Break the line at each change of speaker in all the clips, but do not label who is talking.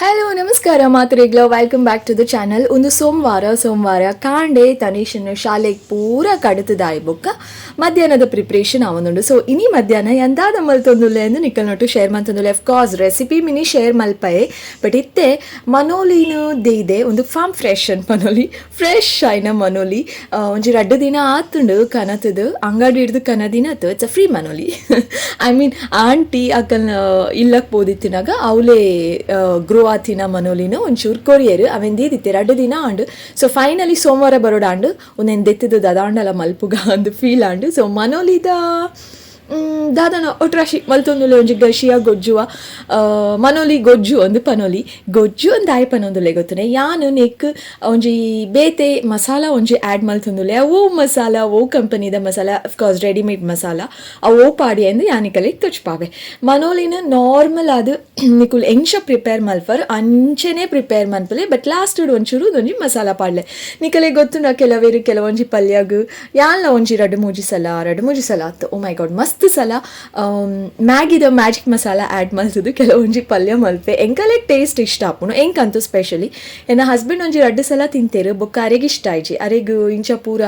Hello ನಮಸ್ಕಾರ ಮಾತ್ರೆಗ್ಲ, welcome back to the channel. ಒಂದು ಸೋಮವಾರ, ಸೋಮವಾರ ಕಾಂಡೆ ತನೀಶನ್ನು ಶಾಲೆಗೆ ಪೂರ ಕಡತದಾಯಿ ಬೊಕ್ಕ ಮಧ್ಯಾಹ್ನದ ಪ್ರಿಪ್ರೇಷನ್ ಆವೊಂದುಂಡು. ಸೊ ಇನಿ ಮಧ್ಯಾಹ್ನ ಎಂದಾದ ಮಲ್ತೊಂದುಲ್ಲೆ ಅಂದ್ ನಿಕಲ್ನೊಟ್ಟು ಶೇರ್ ಮಲ್ತೊಂದುಲ್ಲೆ. Of course recipe mini share ಮಲ್ಪಯೆ, but ಇತ್ತೆ ಮನೋಲಿನ ದೇಯ್ದೆ. ಒಂದು ಫಾರ್ಮ್ ಫ್ರೆಶ್ ಅನ್ ಪನೊಲಿ, ಫ್ರೆಶ್ ಆಯ್ನ ಮನೋಲಿ. ಒಂಜಿ ರಡ್ಡ್ ದಿನ ಆತುಂಡು ಕನತದು, ಅಂಗಡಿ ಹಿಡ್ದು ಕನದಿನ. It's a free ಮನೋಲಿ. I mean, aunty ಅಕಲ್ನ ಇಲ್ಲಕ್ ಪೋದಿತ್ತಿನಾಗ ಅವಲೇ ಗ್ರೋ ಆತಿನ ಮನೋಲಿನ ಒಂಚೂರು ಕೊರಿಯರ್ ಅವೆನ್ ದೀದಿತ್ತೆ. ರಡ್ಡ್ ದಿನ ಆಂಡ್. ಸೊ ಫೈನಲಿ ಸೋಮವಾರ ಬರೋಡಾಂಡ್. ಒಂದೆನ್ ದೆತ್ತದು ದಾದಾಂಡಲ ಮಲ್ಪುಗ ಅಂದ್ ಫೀಲ್ ಆಂಡ್. ಸೊ ಮನೋಲಿದ ದಾದನ ಒಟ್ರಾಶಿ ಮಲ್ತೊಂದುಲ್ಲೆ. ಒಂಜಿ ಗಶಿಯ ಗೊಜ್ಜುವ, ಮನೋಲಿ ಗೊಜ್ಜು ಅಂದ್ ಪನೊಲಿ. ಗೊಜ್ಜು ಅಂದ್ ದಾಯೆ ಪನೊಂದುಲ್ಲೆ ಗೊತ್ತುನೆ? ಯಾನ್ ನೆಕ್ ಒಂಜಿ ಬೇತೆ ಮಸಾಲ ಒಂಜಿ ಆ್ಯಡ್ ಮಲ್ತೊಂದುಲ್ಲೆ. ಅವು ಮಸಾಲ ಓ ಕಂಪನಿದ masala, of course readymade masala. ಅವು ಓ ಪಾಡಿ ಅಂದ್ ಯಾನ್ ನಿಕಲೆಗ್ ತೊಚ್ಪಾವೆ. ಮನೋಲಿನ ನಾರ್ಮಲ್ ಆದ್ ನಿಕುಲ್ ಎಂಚ ಪ್ರಿಪೇರ್ ಮಲ್ಪರ್ ಅಂಚೆನೆ ಪ್ರಿಪೇರ್ ಮನ್ಪುಲೆ, ಬಟ್ ಲಾಸ್ಟ್ ಒಂಚೂರು ಒಂಜಿ ಮಸಾಲ ಪಾಡ್ಲೆ. ನಿಕಲೆಗ್ ಗೊತ್ತುಂಡ, ಕೆಲವೇರು ಕೆಲವೊಂಜಿ ಪಲ್ಯಗ್, ಯಾನ್ಲ ಒಂಜಿ ರಡ್ಡ್ ಮೂಜಿ ಸಲ, ರಡ್ಡ್ ಮೂಜಿ ಸಲ ಅತ್ತ್, ಓ ಮೈ ಗಾಡ್, ಮಸ್ತ್ ಸಲ ಮ್ಯಾಗಿದ ಮ್ಯಾಜಿಕ್ ಮಸಾಲ ಆ್ಯಡ್ ಮಲ್ತುದು ಕೆಲವೊಂಜಿ ಪಲ್ಯ ಮಲ್ಪೆ. ಎಂಕಲೆಗ್ ಟೇಸ್ಟ್ ಇಷ್ಟ ಆಪುಂಡು, ಎಂಕಂತೂ ಸ್ಪೆಷಲಿ. ಎನ್ನ ಹಸ್ಬೆಂಡ್ ಒಂಜಿ ರಡ್ಡ್ ಸಲ ತಿಂತೇರು, ಬೊಕ್ಕ ಅರೆಗ್ ಇಷ್ಟ ಆಯ್ಜಿ. ಅರೆಗ್ ಇಂಚ ಪೂರ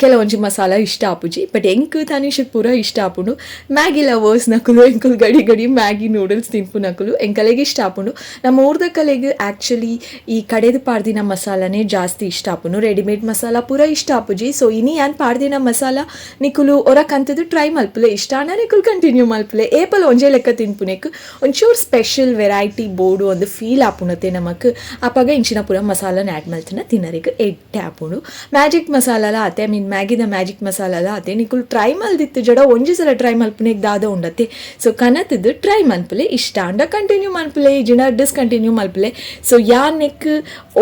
ಕೆಲವೊಂಜಿ ಮಸಾಲ ಇಷ್ಟ ಆಪುಜಿ. ಬಟ್ ಎಂಕ್ ತನಿಷ್ ಪೂರ ಇಷ್ಟ ಆಪುಂಡು. ಮ್ಯಾಗಿ ಲವರ್ಸ್ ನಕುಲು ಎಂಕುಲು, ಗಡಿ ಗಡಿ ಮ್ಯಾಗಿ ನೂಡಲ್ಸ್ ತಿನ್ಪುನಕುಲು ಎಂಕಲೆಗ್ ಇಷ್ಟ ಆಪುಂಡು. ನಮ್ಮ ಊರ್ದಕಲೆಗ್ ಆ್ಯಕ್ಚುಲಿ ಈ ಕಡೆದು ಪಾಡ್ದಿನ ಮಸಾಲನೇ ಜಾಸ್ತಿ ಇಷ್ಟ ಆಪುಂಡು, ರೆಡಿಮೇಡ್ ಮಸಾಲ ಪೂರ ಇಷ್ಟ ಆಪುಜಿ. ಸೊ ಇನಿ ಯಾನ್ ಪಾಡ್ದಿನ ಮಸಾಲ ನಿಕುಲು ಒರ ಕಂತದು ಟ್ರೈ ಮಲ್ಪುಲೆ. ಇಷ್ಟ ಆಂಡ ನಿಕುಲು ಕಂಟಿನ್ಯೂ ಮಲ್ಪುಲೆ. ಏಪಲ ಒಂಜೇ ಲೆಕ್ಕ ತಿನ್ಪುನೆಕ್ ಒಂಚೂರು ಸ್ಪೆಷಲ್ ವೆರೈಟಿ ಬೋಡು ಒಂದು ಫೀಲ್ ಆಪುಂಡತೆ ನಮಕ್. ಅಪಗ ಇಂಚಿನ ಪೂರ ಮಸಾಲನ ಆ್ಯಡ್ ಮಲ್ತಿನ ತಿನ್ನರೆಗ್ ಎಡ್ಡೆ ಆಪುಂಡು. ಮ್ಯಾಜಿಕ್ ಮಸಾಲಲ ಆತೆ, I mean, ಮ್ಯಾಗಿದ magic ಮಸಾಲಲ ಆತೆ. ನಿಕುಲು ಟ್ರೈ ಮಲ್ದಿತ್ತು ಜಡ ಒಂಜಿ ಸಲ ಟ್ರೈ ಮಲ್ಪುನೆಗ್ ದಾದ ಉಂಡತೆ? ಸೊ ಕನತದ್ದು ಟ್ರೈ ಮನ್ಪುಲೆ. ಇಷ್ಟ ಆಂಡ ಕಂಟಿನ್ಯೂ ಮನ್ಪುಲೆ, ಇಜಿಂಡ ಡಿಸ್ಕಂಟಿನ್ಯೂ ಮಲ್ಪುಲೆ. ಸೊ ಯಾನ್ ನೆಕ್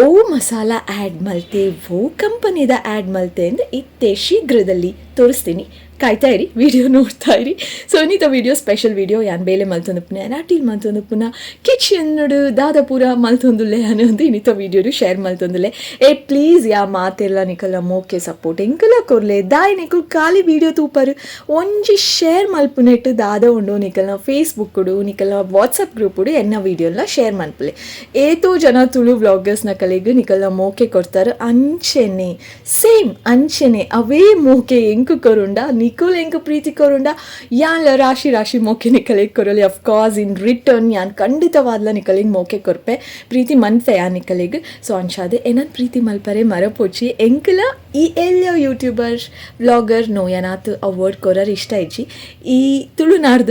ಓ ಮಸಾಲ ಆ್ಯಡ್ ಮಲ್ತೆ, ಓ ಕಂಪನಿದ ಆ್ಯಡ್ ಮಲ್ತೆ ಅಂದ್ ಇತ್ತೆ ಶೀಘ್ರದಲ್ಲಿ ತೋರಿಸ್ತೀನಿ. ಕಾಯ್ತಾ ಇರಿ, ವಿಡಿಯೋ ನೋಡ್ತಾ ಇರಿ. ಸೊ ಇನಿತ video special video. ಯಾನ್ ಬೇಲೆ ಮಲ್ತೊಂದು ಪುನ, ಯಾನ್ ಅಟಿಲ್ ಮಲ್ತೊಂದು ಪುನ, ಕಿಚನ್ ದಾದ ಪೂರ ಮಲ್ತೊಂದುಲ್ಲೆ ಅನ್ನೊಂದು ಇನ್ನಿತ ವಿಡಿಯೋಡು ಶೇರ್ ಮಲ್ತೊಂದುಲ್ಲೆ. ಏ ಪ್ಲೀಸ್ ಯಾ, ಮಾತೆಲ್ಲ ನಿಕಲ ಮೋಕೆ ಸಪೋರ್ಟ್ ಎಂಕಲ ಕೊರ್ಲೆ. ದಾಯ್ ನಿಕುಲ್ ಖಾಲಿ ವಿಡಿಯೋ ತೂಪರ್? ಒಂಜಿ ಶೇರ್ ಮಲ್ಪುನೆಟ್ ದಾದ ಉಂಡು? ನಿಕಲ್ನ ಫೇಸ್ಬುಕ್ಕುಡು, ನಿಕಲ್ನ ವಾಟ್ಸಪ್ ಗ್ರೂಪುಡು ಎನ್ನ ವಿಡಿಯೋಲ ಶೇರ್ ಮನ್ಪುಲೆ. ಏತೋ ಜನ ತುಳು ವ್ಲಾಗರ್ಸ್ ನಕಲೆಗ್ ನಿಕಲ್ನ ಮೋಕೆ ಕೊಡ್ತಾರೆ. ಅಂಚೆನೆ ಸೇಮ್ ಅಂಚೆನೆ ಅವೇ ಮೋಕೆ ಎಂಕು ಕೊರುಂಡ, ನಿಕುಲ್ ಎಂಕು ಪ್ರೀತಿ ಕೊರುಂಡ, ಯಾನ್ಲ ರಾಶಿ ರಾಶಿ ಮೋಕೆ ನಿಕಲೆಗ್ ಕೊರಲಿ. Of course in return ಯಾನ್ ಖಂಡಿತವಾದ್ಲ ನಿಕಲೆಗ್ ಮೋಕೆ ಕೊರ್ಪೆ, ಪ್ರೀತಿ ಮನ್ಪೆ ಯಾ ನಿಕಲೆಗ್. ಸೊ ಅಂಚಾದೆ ಏನನ್ ಪ್ರೀತಿ ಮಲ್ಪರೆ ಮರಪೊಚ್ಚಿ. ಎಂಕಲ ಈ ಎಲ್ಲ YouTuber, vlogger, no, ಏನಾತು award ಕೊರರ್ ಇಷ್ಟ ಇಜ್ಜಿ. ಈ ತುಳುನಾಡ್ದ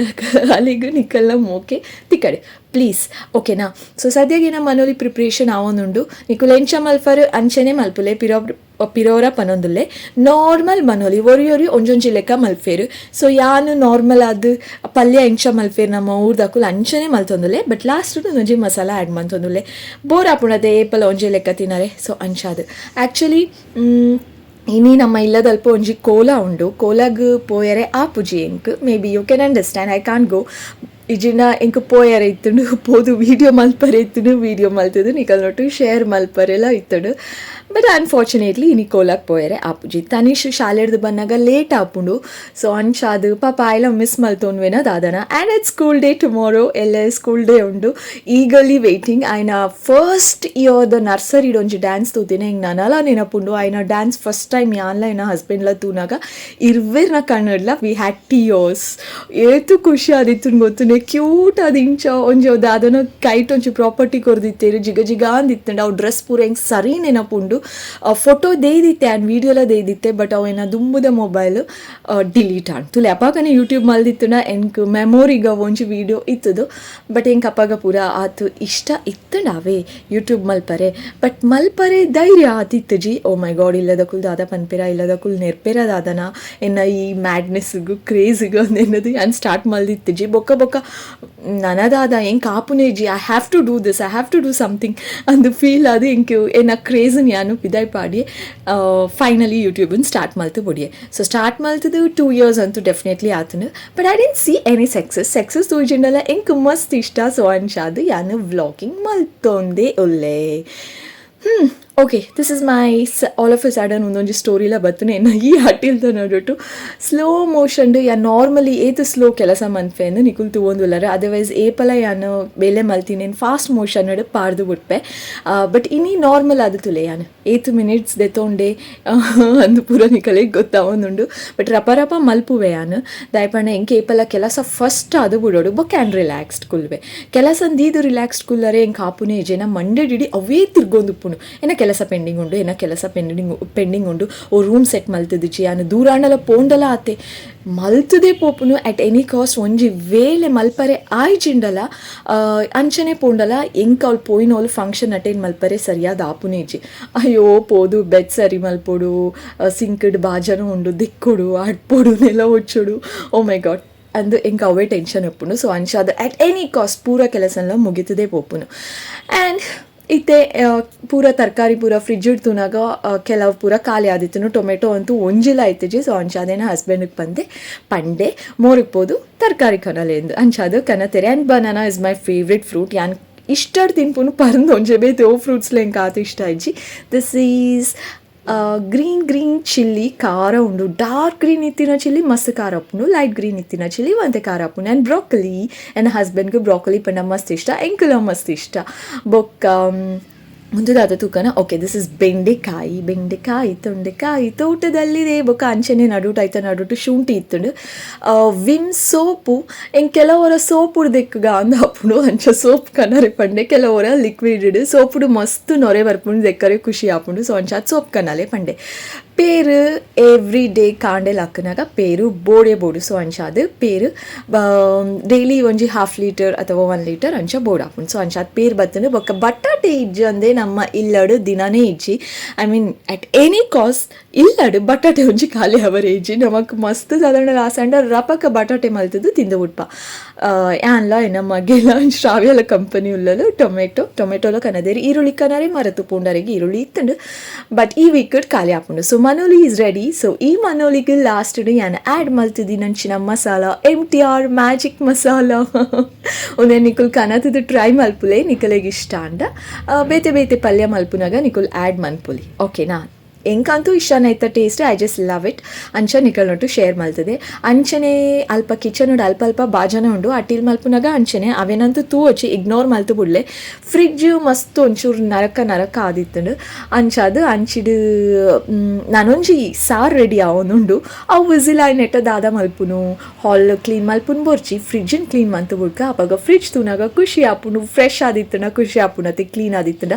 ಅಲ್ಲಿಗೂ ನಿಕಲ್ನ ಮೋಕೆ ತಿಕ್ಕಡೆ ಪ್ಲೀಸ್, ಓಕೆನಾ? ಸೊ ಸದ್ಯಗೆ ನಮ್ಮ ಮನೋಲಿ ಪ್ರಿಪ್ರೇಷನ್ ಆವೊಂದುಂಡು. ನಿಕುಲ್ ಎಂಚ ಮಲ್ಪರ್ ಅಂಚೆನೆ ಮಲ್ಪುಲೆ. ಪಿರೋ ಪಿರೋರ ಪನೊಂದುಲ್ಲೆ. ನಾರ್ಮಲ್ ಮನೋಲಿ ಒರಿ ಒರಿ ಒಂಜೊಂಜಿ ಲೆಕ್ಕ ಮಲ್ಪೇರು. ಸೊ ಯಾನು ನಾರ್ಮಲ್ ಆದ್ ಪಲ್ಯ ಎಂಚ ಮಲ್ಪೇರು ನಮ್ಮ ಊರ್ದಕುಲು ಅಂಚನೆ ಮಲ್ತೊಂದುಲ್ಲೆ, ಬಟ್ ಲಾಸ್ಟ್ ಒಂಜಿ ಮಸಾಲ ಆ್ಯಡ್ ಮಲ್ತೊಂದುಲ್ಲೆ. ಬೋರ್ ಆಪುಂಡತೆ ಏಪಲ ಒಂಜಿ ಲೆಕ್ಕ ತಿನ್ನರೆ. ಸೊ ಅಂಚಾದ್ ಆ್ಯಕ್ಚುಲಿ ಇನಿ ನಮ್ಮ ಇಲ್ಲದಲ್ಪ ಒಂಜಿ ಕೋಲ ಉಂಡು. ಕೋಲಗ್ ಪೋಯರೆ ಆಪುಜಿ ಎಂಕ್. May be you can understand, I can't go. ಇಜಿನ ಎಂಕ್ ಪೋಯರೆ ಇತ್ತುಂಡು, ಪೋದು ವೀಡಿಯೋ ಮಲ್ಪರೆ ಇತ್ತುಂಡು, ವೀಡಿಯೋ ಮಲ್ತದು ನಿಕಲ್ನೊಟ್ಟು ಶೇರ್ ಮಲ್ಪರೆಲ ಇತ್ತುಂಡು. ಬಟ್ ಅನ್ಫಾರ್ಚುನೇಟ್ಲಿ ಇನಿ ಕೋಲಕ್ ಪೋಯರೆ ಆಪುಜಿ. ತನಿಷ್ ಶಾಲೆಡ್ದು ಬನ್ನಗ ಲೇಟ್ ಆಪುಂಡು. ಸೊ ಅಂಚಾದ್ ಪಾಪ ಆಯ್ಲ ಮಿಸ್ ಮಲ್ತೊನ್ವೆನ ದಾದನ. And it's school day tomorrow. ಎಲ್ಲ ಸ್ಕೂಲ್ ಡೇ ಉಂಡು, ಈಗಲಿ ವೇಟಿಂಗ್. ಆಯ್ನ first year the nursery ಒಂಜಿ ಡ್ಯಾನ್ಸ್ ತೂತಿನ ಹಿಂಗೆ ನನಲ ನೆನಪುಂಡು. ಆಯ್ನ dance first time ಯಾನ್ಲ ಎನ್ನ ಹಸ್ಬೆಂಡ್ಲ ತೂನಾಗ ಇರ್ವೆರ್ನ ಕಣ್ಣಡ್ಲ we had tears. ಏತು ಖುಷಿ ಆದಿತ್ತು ಗೊತ್ತುನೆ? ಕ್ಯೂಟ್ ಅದು. ಇಂಚ ಒಂಜಿ ದಾದನ ಕೈಟ್ ಒಂಜಿ ಪ್ರಾಪರ್ಟಿ ಕೊರ್ದಿತ್ತೇರು, ಜಿಗ ಜಿಗ ಅಂದಿತ್ತಂಡು. ಅವು ಡ್ರೆಸ್ ಪೂರ ಹೆಂಗೆ ಸರಿ ನೆನಪುಂಡು. ಫೋಟೋ ದೇಯ್ದಿತ್ತೆ ಆ್ಯಂಡ್ ವೀಡಿಯೋಲ ದೇಯ್ದಿತ್ತೆ, ಬಟ್ ಅವು ಏನ ದುಂಬುದ ಮೊಬೈಲ್ ಡಿಲೀಟ್ ಆಂಡ್. ತುಲೆ ಅಪಾಗನೆ ಯೂಟ್ಯೂಬ್ ಮಲ್ದಿತ್ತುನ, ಎಂಕ್ ಮೆಮೊರಿಗ ಒಂಜಿ ವೀಡಿಯೋ ಇತ್ತದು. ಬಟ್ ಎಂಕ್ ಅಪಾಗ ಪೂರ ಆತು ಇಷ್ಟ ಇತ್ತಂಡ ಅವೇ ಯೂಟ್ಯೂಬ್ ಮಲ್ಪರೆ, ಬಟ್ ಮಲ್ಪರೆ ಧೈರ್ಯ ಆತಿತ್ತುಜಿ. ಓ ಮೈ ಗಾಡ್, ಇಲ್ಲದಕುಲ್ ದಾದ ಪನ್ಪೆರ, ಇಲ್ಲದಕುಲ್ ನೆರ್ಪೆರ ದಾದನ ಎನ್ನ ಈ ಮ್ಯಾಡ್ನೆಸ್ಗು ಕ್ರೇಜಿಗು ಅಂದೆನ್ನದು ಯಾನ್ ಸ್ಟಾರ್ಟ್ ಮಲ್ದಿತ್ತುಜಿ. ಬೊಕ್ಕ ಬೊಕ್ಕ ನನದಾದ ಎಂಕ್ ಆಪುನೇಜಿ, I have to do this, I have to do something ಅಂದು ಫೀಲ್ ಅದು ಎಂಕ್ ಎನ್ನ ಕ್ರೇಜನ್ ಯಾನು ಪಿದಾಯ್ ಪಾಡಿ ಫೈನಲಿ ಯೂಟ್ಯೂಬನ್ ಸ್ಟಾರ್ಟ್ ಮಲ್ತು ಬೊಡಿಯೆ. ಸೊ ಸ್ಟಾರ್ಟ್ ಮಲ್ತದು 2 ಇಯರ್ಸ್ ಅಂತೂ ಡೆಫಿನೆಟ್ಲಿ ಆತನು, but I didn't see any success. Success ತೂಜಿಂಡಲ ಎಂಕ್ ಮಸ್ತ್ ಇಷ್ಟ. ಸೊ ಅಂಚಾದ್ ಯಾನು ವ್ಲಾಗಿಂಗ್ ಮಲ್ತೊಂದೇ ಉಲ್ಲೆ. Okay, this is my all of a sudden ಒಂದೊಂಜಿ ಸ್ಟೋರಿಲ ಬತ್ತುನೆ ಎನ್ನ ಈ ಅಟ್ಟಿಲ್ದ ನಡುಟು. ಸ್ಲೋ ಮೋಷನ್ ಯಾನ್ ನಾರ್ಮಲಿ ಏತ್ ಸ್ಲೋ ಕೆಲಸ ಮನ್ಪೆ ಅಂದ್ ನಿಕುಲು ತೂವೊಂದುಲ್ಲರ್. ಅದರ್ವೈಸ್ ಏಪಲ ಯಾನ್ ಬೇಲೆ ಮಲ್ತಿನೇನ್ ಫಾಸ್ಟ್ ಮೋಷನ್ ಪಾಡ್ದು ಬುಡ್ಪೆ. ಬಟ್ ಇನಿ ನಾರ್ಮಲ್ ಆದ್ ತುಲೆ ಯಾನ್ ಏತ್ ಮಿನಿಟ್ಸ್ ದೆತೊಂಡೆ ಅಂದ್ ಪೂರ ನಿಕಲೆಗ್ ಗೊತ್ತಾವೊಂದುಂಡು. ಬಟ್ ರಪ ರಪ ಮಲ್ಪುವೆ ಯಾನ್. ದಾಯೆ ಪಂಡ ಎಂಕ್ ಏಪಲ ಕೆಲಸ ಫಸ್ಟ್ ಆದ್ ಬುಡೊಡು, ಬೊಕ್ಕ ಯಾನ್ ರಿಲ್ಯಾಕ್ಸ್ಡ್ ಕುಲ್ವೆ. ಕೆಲಸ ದೀದ್ ರಿಲ್ಯಾಕ್ಸ್ಡ್ ಕುಲ್ಲರೆ ಎಂಕ್ ಆಪುನೆ ಇಜ್ಜಿ. ಎನ್ನ ಮಂಡೆಡ್ ಇಡೀ ಅವೇ ತಿರ್ಗೊಂದುಪ್ಪುಂಡು. ಎನ್ನ ಕೆಲಸ ಪೆಂಡಿಂಗ್ ಉಂಡು, ಎನ್ನ ಕೆಲಸ ಪೆಂಡಿಂಗ್ ಪೆಂಡಿಂಗ್ ಉಂಡು, ಓ ರೂಮ್ ಸೆಟ್ ಮಲ್ತುದಿಜಿ, ಯಾನ್ ದೂರಾಂಡಲ ಪೋಂಡಲ ಆತೆ ಮಲ್ತುದೇ ಪೋಪುನು at any cost. ಒಂಜಿ ವೇಳೆ ಮಲ್ಪರೆ ಆಯ್ಜಿಂಡಲ ಅಂಚನೆ ಪೋಂಡಲ ಎಂಕ್ ಅವ್ಲು ಪೋಯಿನೋಲು ಫಂಕ್ಷನ್ ಅಟೆಂಡ್ ಮಲ್ಪರೆ ಸರಿಯಾದ ಆಪುನೇ ಇಜ್ಜಿ. ಅಯ್ಯೋ, ಪೋದು ಬೆಡ್ ಸರಿ ಮಲ್ಪೊಡು, ಸಿಂಕ್ಡ್ ಬಾಜನ ಉಂಡು, ದಿಕ್ಕೊಡು, ಅಡ್ಪೊಡು, ನೆಲ ಒಚ್ಚೊಡು, ಓ ಮೈ ಗಾಡ್ ಅಂದ್ ಎಂಕ್ ಅವೇ ಟೆನ್ಷನ್ ಉಪ್ಪುಂಡು. ಸೊ ಅಂಚಾದ್ at any cost ಪೂರ ಕೆಲಸನ್ಲ ಮುಗಿತದೇ ಪೋಪುನು. ಆ್ಯಂಡ್ ಇತ್ತೆ ಪೂರ ತರಕಾರಿ ಪೂರ ಫ್ರಿಜ್ ತೂನಾಗ ಕೆಲವು ಪೂರ ಖಾಲಿ ಆದಿತ್ತುನು. ಟೊಮೆಟೊ ಅಂತೂ ಒಂಜಿಲ ಇತ್ತಿಜಿ. ಸೊ ಅಂಚಾದ್ ಎನ್ನ ಹಸ್ಬೆಂಡ್ಗೆ ಪಂದೆ ಪಂಡೆ, ಮೋರಿಗೆ ಪೋದು ತರಕಾರಿ ಕನಲೆಂದು. ಅಂಚಾದ್ ಕನತೆರೆ. And banana is my favourite fruit. ಯಾನ್ ಇಷ್ಟಡ್ ತಿನ್ಪುನು ಪರಂದು ಒಂಜೆ ಬೇತೆ ಓ ಫ್ರೂಟ್ಸ್ಲ ಎಂಕ್ ಆತ್ ಇಷ್ಟ ಇಜ್ಜಿ. This is green green chilli, ಖಾರ ಉಂಡು. ಡಾರ್ಕ್ ಗ್ರೀನ್ ಇತ್ತಿನ ಚಿಲ್ಲಿ ಮಸ್ತ್ ಖಾರ ಉಪ್ಪುಂಡು, ಲೈಟ್ ಗ್ರೀನ್ ಇತ್ತಿನ ಚಿಲ್ಲಿ ಒಂತೆ ಖಾರ ಉಪ್ಪುಂಡು. ಆ್ಯಂಡ್ ಬ್ರೋಕಲಿ, ಎನ್ನ ಹಸ್ಬೆಂಡ್ಗೆ ಬ್ರೋಕಲಿ ಪಂಡ ಮಸ್ತ್ ಇಷ್ಟ, ಎಂಕುಲ ಮಸ್ತ್ ಇಷ್ಟ. ಬೊಕ್ಕ ಮುಂದುದಾದ ತೂಕನ. Okay, this is ಬೆಂಡೆಕಾಯಿ. ಬೆಂಡೆಕಾಯಿ ತೊಂಡೆಕಾಯಿ ತೋಟದಲ್ಲಿದೆ. ಬೊಕ್ಕ ಅಂಚನೆ ನಡುಟು ಐತ ನಡುಟು ಶುಂಠಿ ಇತ್ತುಂಡು. ವಿಮ್ ಸೋಪು, ಎಂಕ್ ಕೆಲವರ ಸೋಪುಡು ದೆಕ್ಕುಗ ಅಂದ್ ಆಪುಂಡು, ಅಂಚ ಸೋಪ್ ಕನರೆ ಪಂಡೆ. ಕೆಲವರ ಲಿಕ್ವಿಡ್ ಸೋಪುಡು ಮಸ್ತ್ ನೊರೆ ಬರ್ಪುಂಡು, ದೆಕ್ಕರೆ ಖುಷಿ ಆಪುಂಡು. ಸೊ ಅಂಚ ಸೋಪ್ ಕನಲೆ ಪಂಡೆ. ಪೇರು ಎವ್ರಿ ಡೇ ಕಾಂಡೆ ಲಕ್ಕನಾಗ ಪೇರು ಬೋಡೆ ಬೋಡು. ಸೊ ಅಂಚಾದ್ ಪೇರು ಡೈಲಿ ಒಂಜಿ ಹಾಫ್ ಲೀಟರ್ ಅಥವಾ 1 ಲೀಟರ್ ಅಂಚ ಬೋಡು ಆಪುಂಡು. ಸೊ ಅಂಚಾದ್ ಪೇರು ಬತ್ತುಂಡು. ಬೊಕ್ಕ ಬಟಾಟೆ ಇಜ್ಜಂದೆ ನಮ್ಮ ಇಲ್ಲಡು ದಿನನೇ ಇಜ್ಜಿ. I mean, at any cost ಇಲ್ಲಡು ಬಟಾಟೆ ಒಂಜಿ ಖಾಲಿ ಅವರೇ ಇಜ್ಜಿ. ನಮಕ್ ಮಸ್ತ್ ಸಾಧಾರಣ ಆಸಂಡ ರಪಕ ಬಟಾಟೆ ಮಲ್ತದು ತಿಂದು ಬುಡ್ಪ. ಯಾನ್ಲ ಎನ್ನ ಮಗೆಲ ಶ್ರಾವ್ಯಲ ಕಂಪನಿ ಉಲ್ಲಲು. ಟೊಮೆಟೊ, ಟೊಮೆಟೊಲ ಕನದೇರಿ. ಈರುಳ್ಳಿ ಕನರೆ ಮರತು ಪೂಂಡರಿಗೆ ಈರುಳ್ಳಿ ಇತ್ತುಂಡು, ಬಟ್ ಈ ವೀಕ್ ಖಾಲಿ ಆಪುಂಡು. So manoli is ready. So ಈ ಮನೋಲಿಗೆ ಲಾಸ್ಟ್ ಯಾನ್ ಆ್ಯಡ್ ಮಲ್ತಿದಿನಂಚಿನ ಮಸಾಲ ಎಮ್ಟಿಆರ್ ಮ್ಯಾಜಿಕ್ ಮಸಾಲ. ಒಂದೇ ನಿಕುಲ್ ಕನತದ ಟ್ರೈ ಮಲ್ಪುಲೆ. ನಿಕಲೆಗ್ ಇಷ್ಟ ಅಂಡ ಬೇತೆ ಬೇತೆ ಪಲ್ಯ ಮಲ್ಪುನಾಗ ನಿಕುಲ್ ಆ್ಯಡ್ ಮನ್ಪುಲಿ, ಓಕೆನಾ? ಎಂಕಂತೂ ಇಷ್ಟನ ಇತ್ತ taste. I just love it. ಅಂಚ ನಿಕಲ್ನೊಟ್ಟು ಶೇರ್ ಮಲ್ತದೆ. ಅಂಚನೆ ಅಲ್ಪ ಕಿಚನ್ ಉಂಡು, ಅಲ್ಪ ಅಲ್ಪ ಬಾಜನ ಉಂಡು. ಅಟಿಲ್ ಮಲ್ಪುನಾಗ ಅಂಚನೆ ಅವೇನಂತೂ ತೂವೊಚ್ಚಿ, ಇಗ್ನೋರ್ ಮಲ್ತು ಬುಡ್ಲೆ. ಫ್ರಿಡ್ಜ್ ಮಸ್ತ್ ಒಂಚೂರು ನರಕ ನರಕ ಆದಿತ್ತುಂಡು. ಅಂಚಾದ್ ಅಂಚಿಡ್ ನಾನೊಂಜಿ ಸಾರು ರೆಡಿ ಆವೊಂದುಂಡು. ಅವು ವಿಸಿಲ್ ಆಯ್ನೆಟ್ಟ ದಾದ ಮಲ್ಪುನು? ಹಾಲ್ ಕ್ಲೀನ್ ಮಲ್ಪುನು ಬೊರ್ಚಿ, ಫ್ರಿಡ್ಜನ್ ಕ್ಲೀನ್ ಮಂತು ಬುಡ್ಕ. ಅಪಗ ಫ್ರಿಡ್ಜ್ ತೂನಾಗ ಖುಷಿ ಆಪುಂಡು. ಫ್ರೆಶ್ ಆದಿತ್ತುಂಡ ಖುಷಿ ಆಪುಂಡು, ಕ್ಲೀನ್ ಆದಿತ್ತುಂಡ.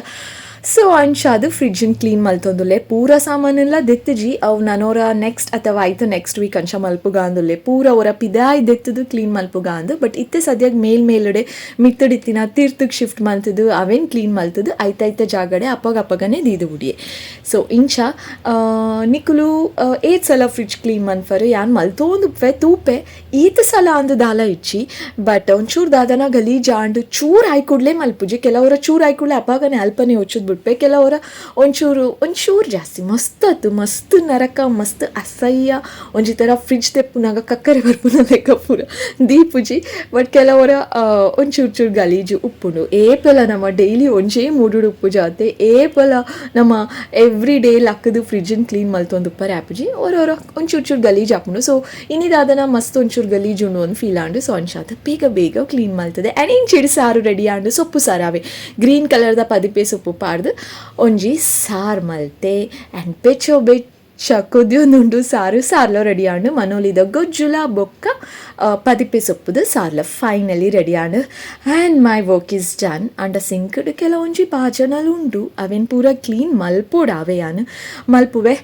ಸೊ ಅಂಚಾದ್ ಫ್ರಿಡ್ಜನ್ ಕ್ಲೀನ್ ಮಲ್ತೊಂದುಲ್ಲೆ. ಪೂರ ಸಾಮಾನೆಲ್ಲ ದೆತ್ತುಜಿ. ಅವು ನನೋರ ನೆಕ್ಸ್ಟ್ ಅಥವಾ ಆಯ್ತು ನೆಕ್ಸ್ಟ್ ವೀಕ್ ಅಂಚ ಮಲ್ಪುಗ ಅಂದುಲ್ಲೆ. ಪೂರ ಅವರ ಪಿದಾಯ್ ದೆತ್ತದು ಕ್ಲೀನ್ ಮಲ್ಪುಗ ಅಂದು. ಬಟ್ ಇತ್ತೆ ಸದ್ಯಕ್ಕೆ ಮೇಲ್ ಮೇಲುಡೆ ಮಿತ್ತಡಿತ್ತಿನ ತೀರ್ಥಕ್ಕೆ ಶಿಫ್ಟ್ ಮಲ್ತದು, ಅವೇನ್ ಕ್ಲೀನ್ ಮಲ್ತದು ಐತೈತ ಜಾಗಡೆ ಅಪ್ಪಗ ಅಪ್ಪಗನೆ ದೀದು ಬುಡಿಯೆ. ಸೊ ಇಂಚ ನಿಕುಲು ಏತ್ ಸಲ ಫ್ರಿಡ್ಜ್ ಕ್ಲೀನ್ ಮನ್ಪರು? ಯಾನ್ ಮಲ್ತೊಂದು ಉಪ್ಪೆ ತೂಪೆ, ಈತ ಸಲ ಅಂದು ದಾಲ ಇಚ್ಚಿ. ಬಟ್ ಒಂಚೂರು ದಾದನ ಗಲೀಜ್ ಆಂಡ್ ಚೂರು ಆಯ್ಕೂಡ್ಲೆ ಮಲ್ಪುಜಿ. ಕೆಲವರ ಚೂರು ಆಯ್ಕೂಡ್ಲೆ ಅಪ್ಪಗನೆ ಅಲ್ಪನೆ ಒಚ್ಚುದ್ ಬಿಡ್ಪೆ. ಕೆಲವರ ಒಂಚೂರು ಒಂಚೂರು ಜಾಸ್ತಿ ಮಸ್ತ್ ಆತು, ಮಸ್ತ್ ನರಕ, ಮಸ್ತ್ ಅಸಹ್ಯ, ಒಂಜಿ ಥರ ಫ್ರಿಡ್ಜ್ ತೆಪ್ಪುನಾಗ ಕಕ್ಕರೆ ಬರ್ಪುನ ಲೆಕ್ಕ ಪೂರ ದೀಪುಜಿ. ಬಟ್ ಕೆಲವರ ಒಂಚೂರು ಚೂರು ಗಲೀಜು ಉಪ್ಪುಂಡು. ಏಪಲ ನಮ್ಮ ಡೈಲಿ ಒಂಜೇ ಮೂಡುಡು ಉಪ್ಪು ಜಾತೆ. ಏಪಲ ನಮ್ಮ ಎವ್ರಿ ಡೇ ಲಕ್ಕದು ಫ್ರಿಡ್ಜನ್ ಕ್ಲೀನ್ ಮಲ್ತೊಂದು ಉಪ್ಪರೆ ಆಪುಜಿ. ಒರೊರ ಒಂಚೂರು ಚೂರು ಗಲೀಜು ಆಪುಂಡು. ಸೊ ಇನಿದಾದನ ಮಸ್ತ್ ಒಂಚೂರು ಗಲೀಜು ಉಂಡು ಒಂದು ಫೀಲ್ ಆಂಡು. ಸೊ ಅಂಚಾತ ಬೇಗ ಬೇಗ ಕ್ಲೀನ್ ಮಲ್ತದೆ. ಆ್ಯಂಡ್ ಇಂಚಿಡ್ ಸಾರು ರೆಡಿ ಆಂಡು. ಸೊಪ್ಪು ಸಾರು ಅವೆ ಗ್ರೀನ್ ಕಲರ್ದ ಪದಿಪೆ ಸೊಪ್ಪು ಪಾಡ್ದು ಒಂಜಿ ಸಾರು ಮಲ್ತೆ. ಆ್ಯಂಡ್ ಬೆಚ್ಚೋ ಬೆಚ್ಚ ಕೊದ್ಯೊಂದುಂಡು ಸಾರು. ಸಾರ್ಲ ರೆಡಿ ಆಂಡು. ಮನೋಲಿದ ಗೊಜ್ಜುಲ ಬೊಕ್ಕ ಪದಿಪೆ ಸೊಪ್ಪುದು ಸಾರ್ಲ ಫೈನಲಿ ರೆಡಿ ಆಂಡು. And my work is done. ಅಂಡ ಸಿಂಕ್ಡ್ ಕೆಲವೊಂಜಿ ಬಾಜನಲು ಉಂಡು, ಅವೇನ್ ಪೂರ ಕ್ಲೀನ್ ಮಲ್ಪೋಡು. ಅವೆ ಯಾನ್ ಮಲ್ಪುವೆ.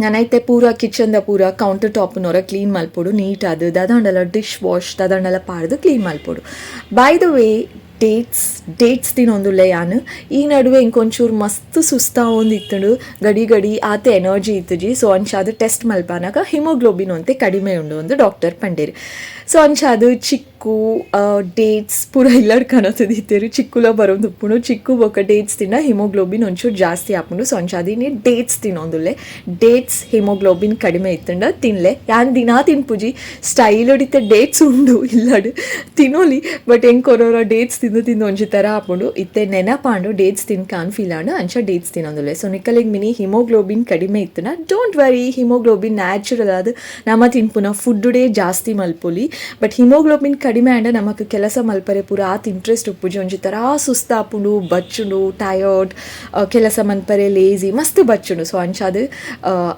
ನಾನೈತೆ ಪೂರ ಕಿಚನ್ದ ಪೂರ ಕೌಂಟರ್ ಟಾಪ್ನವರ ಕ್ಲೀನ್ ಮಲ್ಪೊಡು ನೀಟ್ ಅದು. ದಾದಾಂಡಲ ಡಿಶ್ ವಾಶ್ ದಾದಾಂಡಲ ಪಾಡ್ದು ಕ್ಲೀನ್ ಮಲ್ಪೊಡು. By the way, dates dates ತಿನ್ನೊಂದುಲ್ಲೆ ಯಾನ್ ಈ ನಡುವೆ. ಇಂಕೊಂಚೂರು ಮಸ್ತ್ ಸುಸ್ತಾವೊಂದು ಇತ್ತುಂಡು, ಗಡಿ ಗಡಿ ಆತೆ ಎನರ್ಜಿ ಇತ್ತುಜಿ. ಸೊ ಅಂಚಾದ್ ಟೆಸ್ಟ್ ಮಲ್ಪನಾಗ ಹಿಮೋಗ್ಲೋಬಿನ್ ಒಂತೆ ಕಡಿಮೆ ಉಂಡು ಒಂದು ಡಾಕ್ಟರ್ ಪಂಡೇರು. ಸೊ ಅಂಚಾದ್ ಚಿಕ್ಕು, ಡೇಟ್ಸ್ ಪೂರ ಇಲ್ಲಡ್ ಕನತದಿತ್ತೇರು. ಚಿಕ್ಕುಲ ಬರೋದು ಉಪ್ಪುಂಡು. ಚಿಕ್ಕು ಬೊಕ್ಕ ಡೇಟ್ಸ್ ತಿಂಡ ಹಿಮೋಗ್ಲೋಬಿನ್ ಒಂಚೂರು ಜಾಸ್ತಿ ಆಪುಂಡು. ಸೊ ಅಂಚಾದ್ ಇನಿ ಡೇಟ್ಸ್ ತಿನ್ನೊಂದುಲ್ಲೆ. ಡೇಟ್ಸ್ ಹಿಮೋಗ್ಲೋಬಿನ್ ಕಡಿಮೆ ಇತ್ತುಂಡ ತಿನ್ಲೆ. ಯಾನ್ ದಿನಾ ತಿನ್ಪುಜಿ. ಸ್ಟೈಲ್ ಹೊಡಿತೆ ಡೇಟ್ಸ್ ಉಂಡು ಇಲ್ಲಡ್, ತಿನ್ನೋಲಿ. ಬಟ್ ಹೆಂಗೆ ಕೊರೋರ ಡೇಟ್ಸ್ ತಿಂದು ತಿಂದು ಒಂಜಿ ಥರ ಆಪುಂಡು. ಇತ್ತೆ ನೆನಪಾಂಡು, ಡೇಟ್ಸ್ ತಿನ್ಕಾನ್ ಫೀಲ್ ಆಂಡು, ಅಂಚ ಡೇಟ್ಸ್ ತಿನ್ನೊಂದುಲ್ಲೆ. ಸೊ ನಿಕಲೆಗ್ ಮಿನಿ ಹಿಮೋಗ್ಲೋಬಿನ್ ಕಡಿಮೆ ಇತ್ತುನ, don't worry. Haemoglobin natural ಆದ್ ನಮ ತಿನ್ಪುನ ಫುಡ್ಡೇ ಜಾಸ್ತಿ ಮಲ್ಪೊಲಿ. ಬಟ್ ಹಿಮೋಗ್ಲೋಬಿನ್ ಕಡಿಮೆ ಆಂಡ ನಮಕ್ ಕೆಲಸ ಮಲ್ಪರೆ ಪೂರ ಆತ್ ಇಂಟ್ರೆಸ್ಟ್ ಉಪ್ಪುಜಿ. ಒಂಜಿ ಥರ ಸುಸ್ತಾಪುಂಡು, ಬಚ್ಚುಂಡು, ಟಯರ್ಡ್, ಕೆಲಸ ಮನ್ಪರೆ ಲೇಜಿ, ಮಸ್ತ್ ಬಚ್ಚುಂಡು. ಸೊ ಅಂಚಾದ್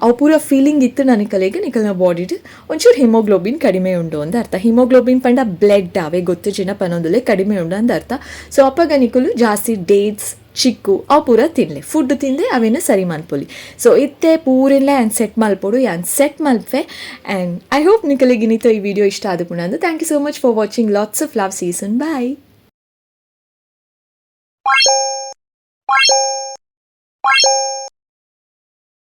ಅವು ಪೂರ ಫೀಲಿಂಗ್ ಇತ್ತು ನಿಕಲೆಗ್, ನಿಕಲ್ನ ಬಾಡಿಡ್ ಒಂಚೂರು ಹಿಮೋಗ್ಲೋಬಿನ್ ಕಡಿಮೆ ಉಂಡು ಅಂದ್ ಅರ್ಥ. ಹಿಮೋಗ್ಲೋಬಿನ್ ಪಂಡ ಬ್ಲಡ್, ಅವೇ ಗೊತ್ತುಜಿನ ಪನೊಂದುಲ್ಲೆ, ಕಡಿಮೆ ಉಂಡು ಅಂದ್ ಅರ್ಥ. ಸೊ ಅಪಗ ನಿಕುಲು ಜಾಸ್ತಿ ಡೇಟ್ಸ್, ಚಿಕ್ಕು ಅವು ಪೂರ ತಿನ್ಲೆ. ಫುಡ್ ತಿಂದೆ ಅವೇನು ಸರಿ ಮನ್ಪೊಲಿ. ಸೊ ಇತ್ತೆ ಪೂರೆನ್ಲ ಯಾನ್ ಸೆಟ್ ಮಲ್ಪೊಡು, ಯಾನ್ set Malpe. And I hope ನಿಕಲೆಗ್ ಇನಿತ ಈ ವಿಡಿಯೋ ಇಷ್ಟ ಆದುಪ್ಪುಂಡು. Thank you so much for watching. Lots of love. See you soon. Bye.